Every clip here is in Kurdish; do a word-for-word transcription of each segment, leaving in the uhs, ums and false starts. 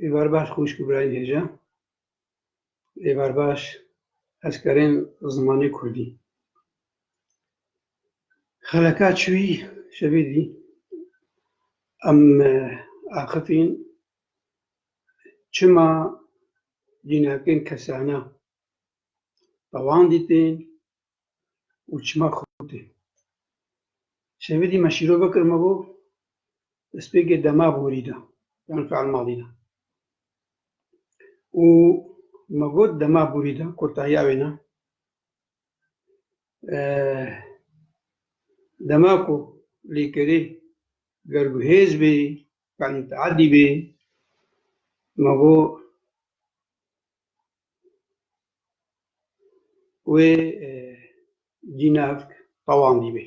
Êvar baş xwişk û birayên hêja. Êvar baş hezkerên zimanê kurdî. Xeleka çûyî şevê dî em, e, axifîn çima cînakên kesana tawan dîtin û çima xurûtê. Şevê dî me şîrove kir, me got destpêkê dema borî de, yan fiil madî de. Û me got dema borî de, kurtahiya wê ne. E, dema ku lêkerê gerguhêz bê, fiil mutaedî bê, me got wê, e, cînavk tawan dî bê.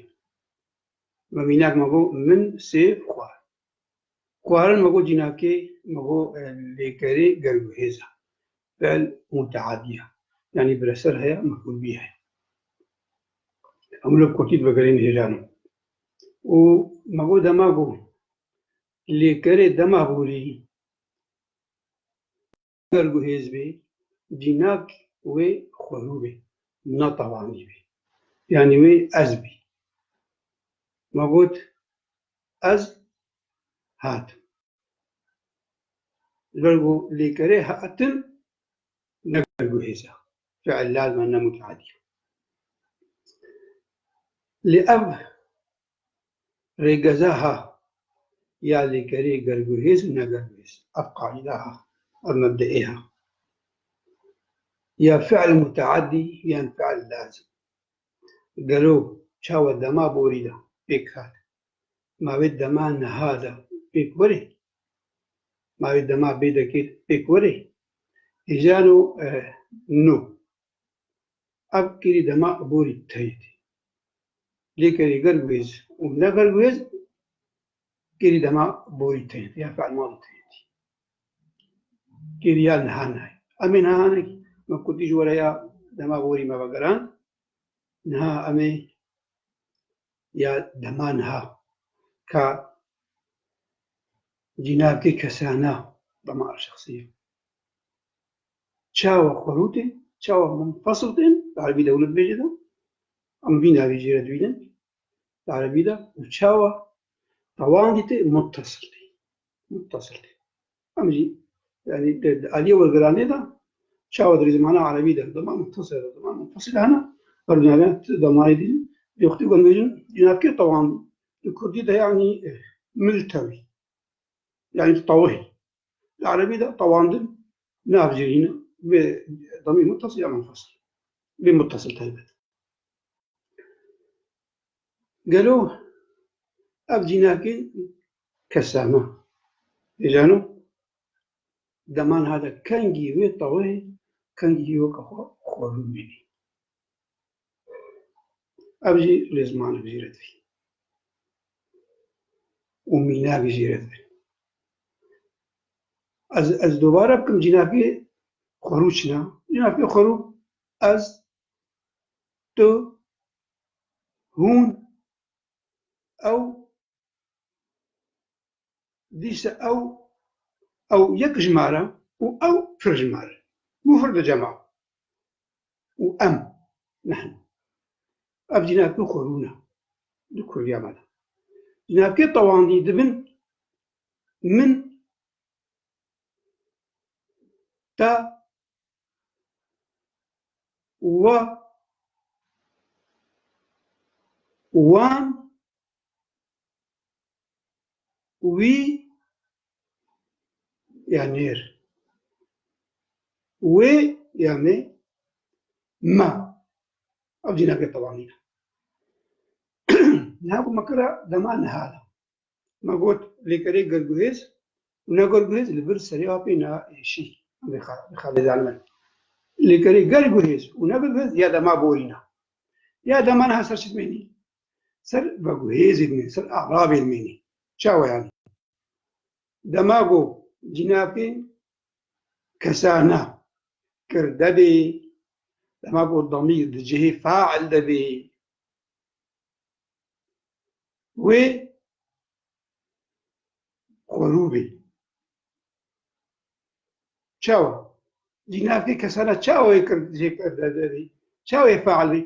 Me mînak me got min sêv xwar. Xwarin me got cînavkê, me got, e, lêkerê gerguhêz e. Fiil mutaedî ye. Yanî bireser heye, mefûl bî heye. Em li kurtî divegerên hêjan in. Û me got dema got lêkerê dema borî gerguhêz bê, cînak wê xwerû bê, ne tawandî bê. Yanî wê ez bî. Me got, ez hatim. Ji ber ku lêkerê hatin ne gerguhêz e. Fiil lazim e, ne mutaedî ye. Lê ev rêgeza ha ya lêkerê gerguhêz û negerguhêz. Ev qaîda ha, ev mebdeê ha. Ya fiil mutaedî yan fiil lazim. Gelo çawa dema borî de pêk hat? Ma wê dema niha de pêk were? Ma wê dema bêdekê pêk were? Hêjano, eh, no. Ev kêrî dema borî teyê tê. Lêkerê gerguhêz û negerguhêz kêrî dema borî teyê tê. Ya fiil madî teyê tê. Kêrî ya niha nayê. Em ê niha hanekî me kutî ji were ya dema borî me vegerand. Niha em ê ya dema niha ka cînavkê kesana dema şexsî ye. Çawa xwerû tên, çawa munfesil tên, di erebî de wilo dibêje de, em vî navê jê re dibînin, di erebî de, û çawa tawandî tê, muttasil tê. Muttasil tê. Em jî, yanî, di, di aliyê wergiranê de, çawa di rêzmana erebî de, dema muttasil de, dema munfasil hene, her dema tu demayê dî, vê wextê ku em bêjin, cînavkê tawandî, di kurdî de, yanî, eh, miltewî. Yanî tu tawihî. Di erebî de tawandin navcihîne, vê demî muttasil ya munfasil. Vê muttasil taybet. Gelo ev cînakê kesana hêjano, dema niha de kengî wê tawê, kengî weke xwe xwerû bînî. Ev jî lêzmanek jê re dibî. Û mînak jê re dibî. Ez, ez dubare bikim, cînakê xwerû çi ne? Cînakê xwerû ez, tu, hûn, ew, dîse ew, ew yek ji me re û ew pir ji me re. Mufrede cema. Û em, nehnu. Ev cînakê xwerû ne. Di kurdiya me de. Cînakê tawandî dibin min, te, we, wan, wî ya nêr. Wê ya me, me. Ev cînakê tawandî ne. Niha ku me kira dema niha de. Me got lêkerê gerguhêz û negerguhêz li vir serê apê ne êşî. Vê xa-, vê xalê zanibin. Lêkerê gerguhêz û negerguhêz ya dema borî ne. Ya dema niha ser çi dimênî? Ser veguhêzê dimênî, ser erabê dimênî. Çawa yanî? Dema ku cînakê kesana kirde bê, dema ku demîr di cihê fail de bê, wê xwerû bê. Çawa? Cînavkê kesana çawa wê kir, jê kir de, de, de, çawa wê fail bî?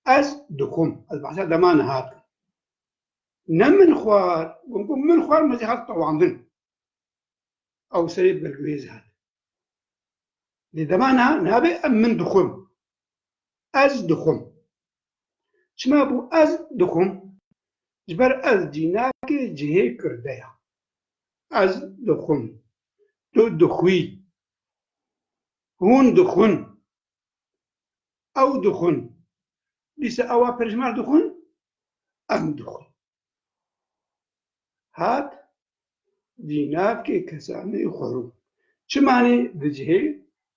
Ez dixwim. Ez behsa dema niha dikim. Ne min xwar, gom gom min xwar, min jî hat tewandin. Ew serê bergwêz hat. Lê dema niha, niha bê em min dixwim. Ez dixwim. Çima bû ez dixwim? Ji ber ez cînakê cihê kirde ya. Ez dixwim. Tu dixwî. Hûn dixwin. Ew dixwin. Dîsa ewa pêşmer dixwin. Em dixwin. Hat cînavkê kesanê xwerû. Çimanê di cihê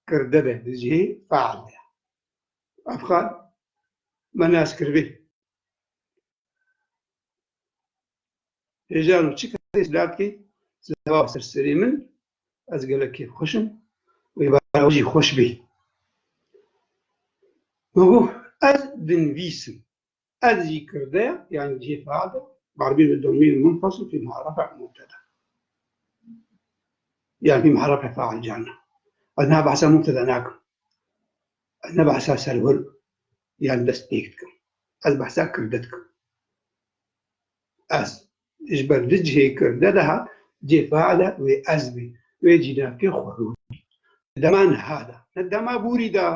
kirde de, di cihê fail de. Ev xal me nas kiribê. Hêjano çi kesê silav dikê, silav ser serê min, ez gelek kêfxweş im û îbara wî jî xweş bî. Min got, ez dinivîsim. Ez jî kirde, yani cihê fail de, ضمير منفصل في محل رفع مبتدأ. Yani في محل رفع فاعل carna. Ez niha behsa mubteda nakim. Ez ne behsa serwer yan dest pêk dikim. Ez behsa kirde dikim. Ez. Ji ber di cihê kirde de hat, cihê fail de wê ez bî. Wê cînavkê xwerû bî. Dema niha de. Ne dema borî de.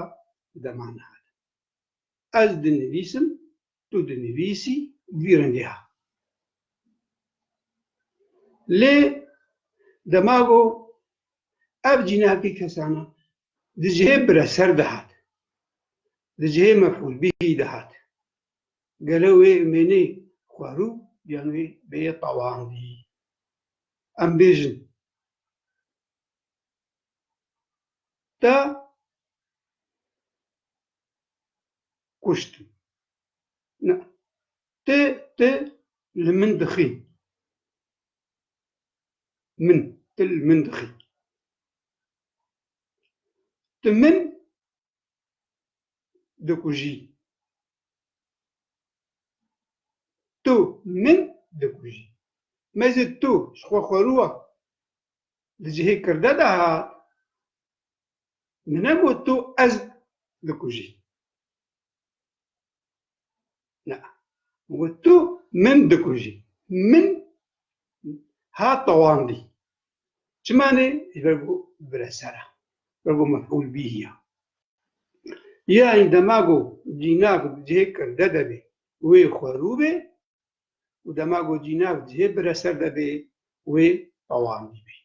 Dema niha de. Ez dinivîsim, tu dinivîsî, vî rengê ha. Lê dema got, ev cînavkê kesana di cihê bireser de hat. Di cihê mefûl bihî de hat. Gelo wê mênê xwerû yan wê bê tewandî? Em bêjin, te kuştin. Ne. Ti, ti li min dixî. Min, ti li min dixî. Tu min dikujî. Tu min dikujî. Mezê tu ji xwe xwerû e. Di cihê kirde de hat. Min negot tu ez dikujî. Ne. Min got tu min dikujî. Min ha tewandî. Çima ne? Ji ber ku bireser e. Ji ber ku mef'ûl bihî ye. Yani dema ku cînak di cihê kirde de be, wê xwerû be, û dema ku cînak cihê bireser de bê, wê tewandî bê.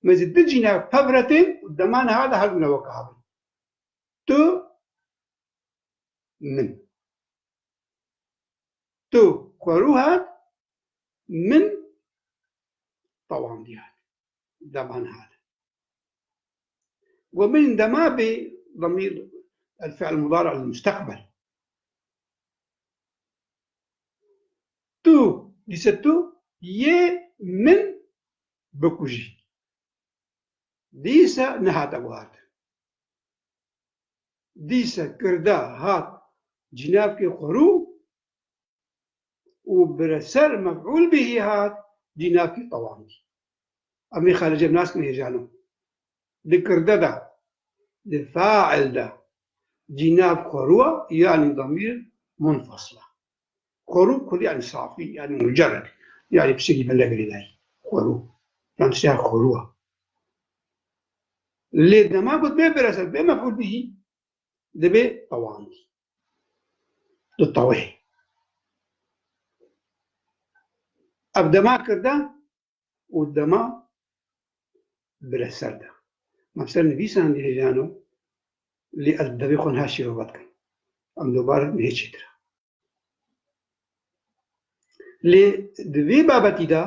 Me ji du cînak pev re tên û dema niha de her du ne weke hev in. Tu, min. Tu xwerû hat, min tewandî hat. Dema niha de. Got min dema bê ضمير الفعل المضارع المستقبل. Tu, dîse tu yê min bikujî. Dîse nehate guhartin. Dîse kirda hat cînavkê xwerû û bireser mef'ûl bihî hat, cînavkî tewandî. Em vê xalicê nas kin hêjano. Di kirde de, di fail de, cînav xwerû ye, yani ضمير منفصل e. Xwerû kurdî yani safî, yani mucerred. Yani tiştekî bende girêdayî. Xwerû. Yani tişteya xwerû ye. Lê dema got bê bireser, bê mef'ûl bihî, dibê tewandî. Di tewê. Ev dema kirde û dema bireser de. Mem ser nivîsan dî hêjano, lê ez bi devê xwe niha şîrove dikim. Em dobar nihê çêtir e. Lê di vê babetî de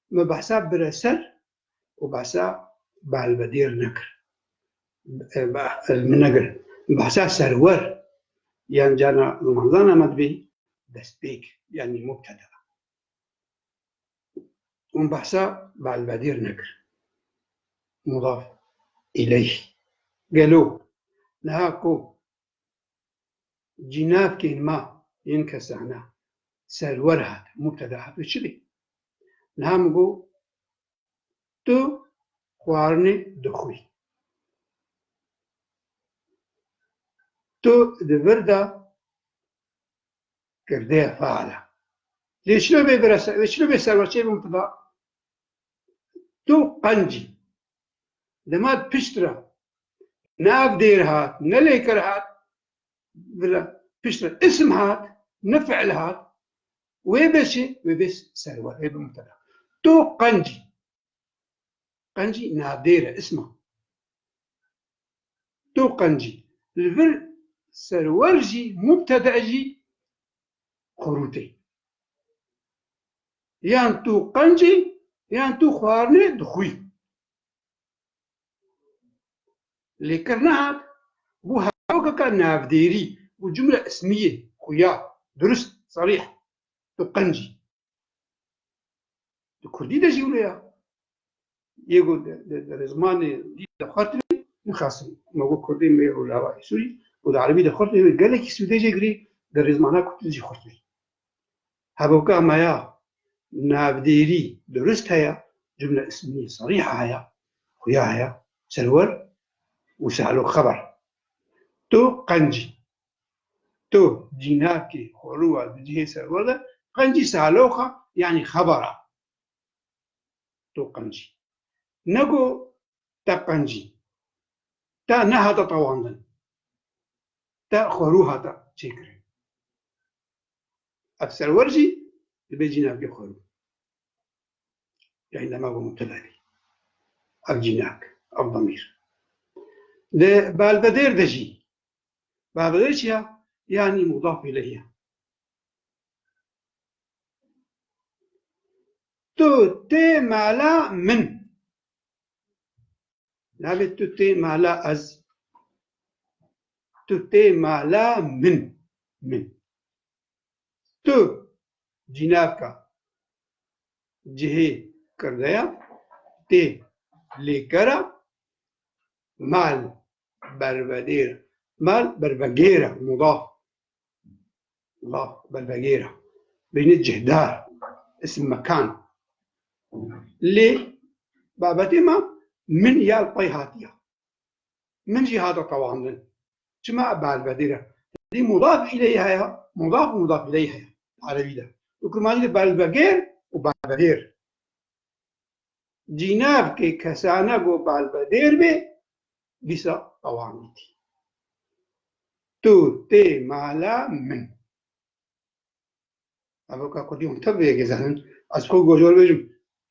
me behsa bireser û behsa balbedêr nekir. E, be-, min negir. Behsa serwer yan carna zimanzana me dibê destpêk, yanî mubteda. Hûn behsa balbedêr nekir. Mudaf îleyh. Gelo niha ku cînavkên me yên kesana serwer hat, mubteda hat, wê çi bê? Niha min got, tu xwarinê dixwî. Tu di vir de kirdeya feal e. Lê çilo bê birese, lê çilo bê serweçê bim pida. Tu qencî. Dema pişt re nav dêr hat, ne lêker hat, bila pişt re isim hat, ne fiil hat, wê bê çi? Wê bê serwer, wê bê mubteda. Tu qencî. Qencî navdêr e, isma. Tu qencî. Li vir serwer jî, mubteda jî xurûtê. Yan tu qencî, yan tu xwarinê dixwî. Lêker nehat, bû hevokeka navdêrî, bû cumle ismiyê, xuya, durust, serîh. Tu qencî. Di kurdî de jî wilo ya. Yê ku di, di, di rêzmanê dî de xurt bî, nixasim. Me got kurdê me û lawayê Sûrî û di erebî de xurt bî, gelekî sûdê jê girî, di rêzmana kurdî jî xurt bî. Hevka me ya navdêrî durust heye, cumle ismî serîha heye, xuya heye, serwer û sehlo xeber. Tu qencî. Tu cînakê xwerû wa di cihê serwer de qencî sehloxa, yanî xebera. Tu qencî. Nego te qencî. Te nehate tewandin. Te xwerû hate çêkirin. Ev serwer jî dibe cînakê xwerû. Yani dema ku mubteda bî. Ev cînak, ev damîr. Li belvedêr de jî. Belvedêr çi ya? Yani mudaf ileyh ya. Tu tê mala min. Nabê tu tê mala ez. Tu tê mala min. Min. Tu cînaka cihê kirdeya, tê lêkera, mal bervedêr, mal bervegêr e, mudaf. Mudaf, bervegêr e. Bêjinê cihdar, isim mekan. Lê babetê me min ya li pey hatiye. Min jî hate tewandin. Çima ev belvedêr e? Dî mudaf ileyh heye, mudaf û mudaf ileyh heye. Erebî de. Û kurmancî de belvegêr û belvedêr. Cînavkê kesane ku belvedêr bê, dîsa tewandî tî. Tu tê mala min. Ev ka kurdî hûn tev yekê zanin. Ez xwe gojor bêjim.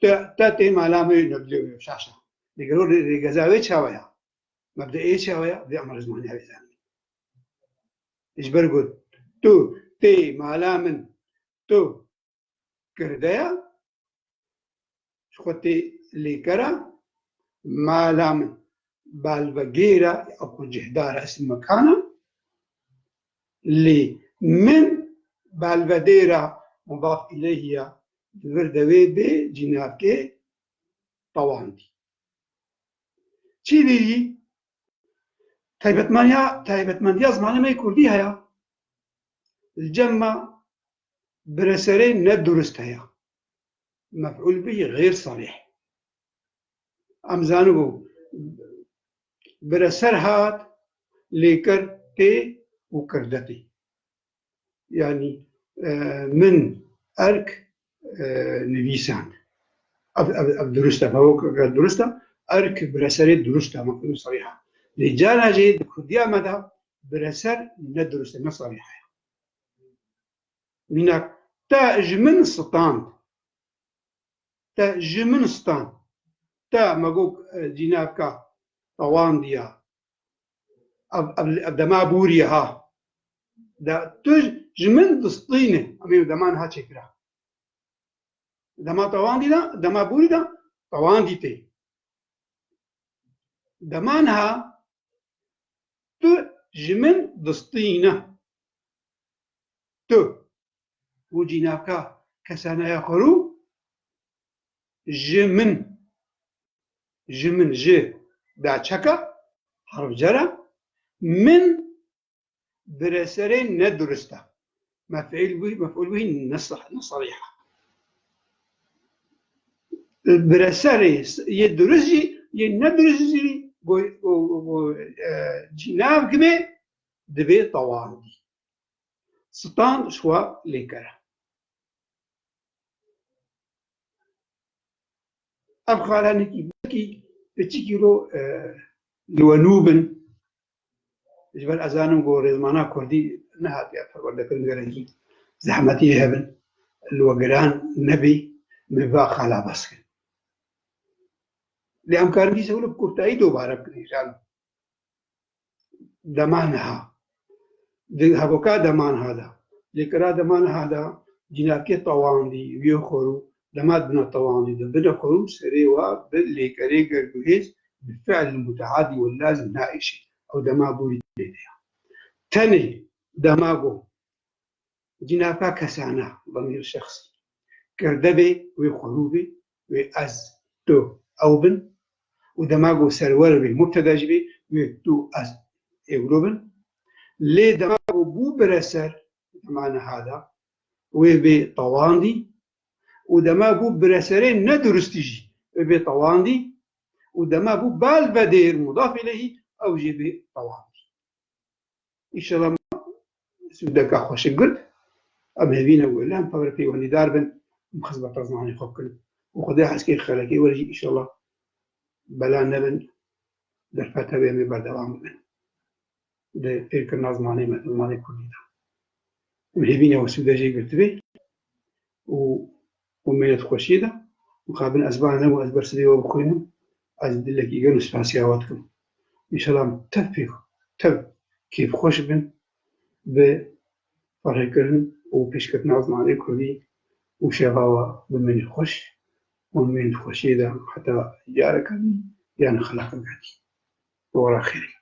Te, te tê mala min ne biliyor şaşa. Digero rê-, rêgeza wê çawa ya? Mebdeê çawa ya? Vê ama zmaniya wê zanin. Ji ber got, tu tê mala min. Tu kirdeya, ji xwe tê lêkera, mala min balvegêra, ew ku cihdara isim mekana, lê min balvedêra mudaf ileyh ya, di vir de wê bê cînakê tewandî. Çi dî? Taybetmeniya, taybetmendiya zimanê me yê kurdî heye. Li cem me bireserê nedurist heye. Mef'ul bihî xêr serîh. Em zanibû bireser hat, lêker tê û kirde tê. Yani, e, min erk, e, nivîsand. Ev, ev, ev durist e, hewk ev durist e. Erk bireserê durist e, mef'ul serîh e. Lê cara jî di kurdiya me de bireser ne durist e, ne serîh e. Mînak, te ji min stand. Te ji min stand. Te me got, e, cînavka tewandiya. Ev, ev, ev dema bûrî ye ha. De, tu ji min distîne. Em ê dema niha çêkira. Dema tewandî de, dema bûrî de, tewandî tê. Dema niha tu ji min distîne. Tu. Û cînavka kesane ya xwerû ji min. Ji min, ji da çeka, harf cera, min bireserê nedurist e. Mef'ul bihî, mef'ul bihî ne sah-, ne serîh e. Bireserê s-, yê durist jî yê neduristî go- go- go- e, cînav gibe, dibê tawandî. Stand şwa lêkere. Ev xalanekî belkî piçikî ro e, li we nû bin. Ji ber ez zanim ku rêzmana kurdî nehatiye perwerdekirin, gelekî zehmetiyê hebin. Li we giran nebî, min va xala bes kir. Lê em karin dîsa wilo bi kurtayî dobare bikin, înşallah. Dema niha. Di hevoka dema niha de. Lêkera dema niha de cînakê tawandî, wî xorû, dema dibine tawandî, dibine xorû, serê wa bi lêkerê gerguhêz, bi fiil muteadî û lazim naêşê. Ew dema borî tê de ya. Tenê dema go cînaka kesana, demîr şexsî, kerde bê, wê xorû bê, wê ez, tu, ew bin, û dema go serwer bê, mubteda jî bê, wê tu, ez, êwro bin. Lê dema go bû bireser, dema niha de, wê bê tawandî, û dema bû bireserê neduristî jî, wê bê tawandî, û dema bû belvedêr, mudaf ileyhî, ew jî bê tawandî. Înşallah me sûdeka xweşik girt. Em hêvî ne wele em pevre peywendîdar bin, em xizmeta zimanê xwe bikin. Û Xwedê heskê xelekê were jî înşallah bela nebin, derfet hebe em ê berdewam bibin. Di fêrkirina zimanê me, zimanê kurdî de. Em hêvî ne we sûde jê girtibê. û û mênet xweşiyê de mixabin ez van nebû ez ber sibê we bixwînim, ez dilekî germ spasiya we dikim. Înşallah em tev pê tev kêfxweş bin bi ferhêkirin û pêşketina zimanê kurdî û şeva we bimînin xweş û mênet xweşiyê de heta careke din yan xelaqe din. Bi we re xêrê.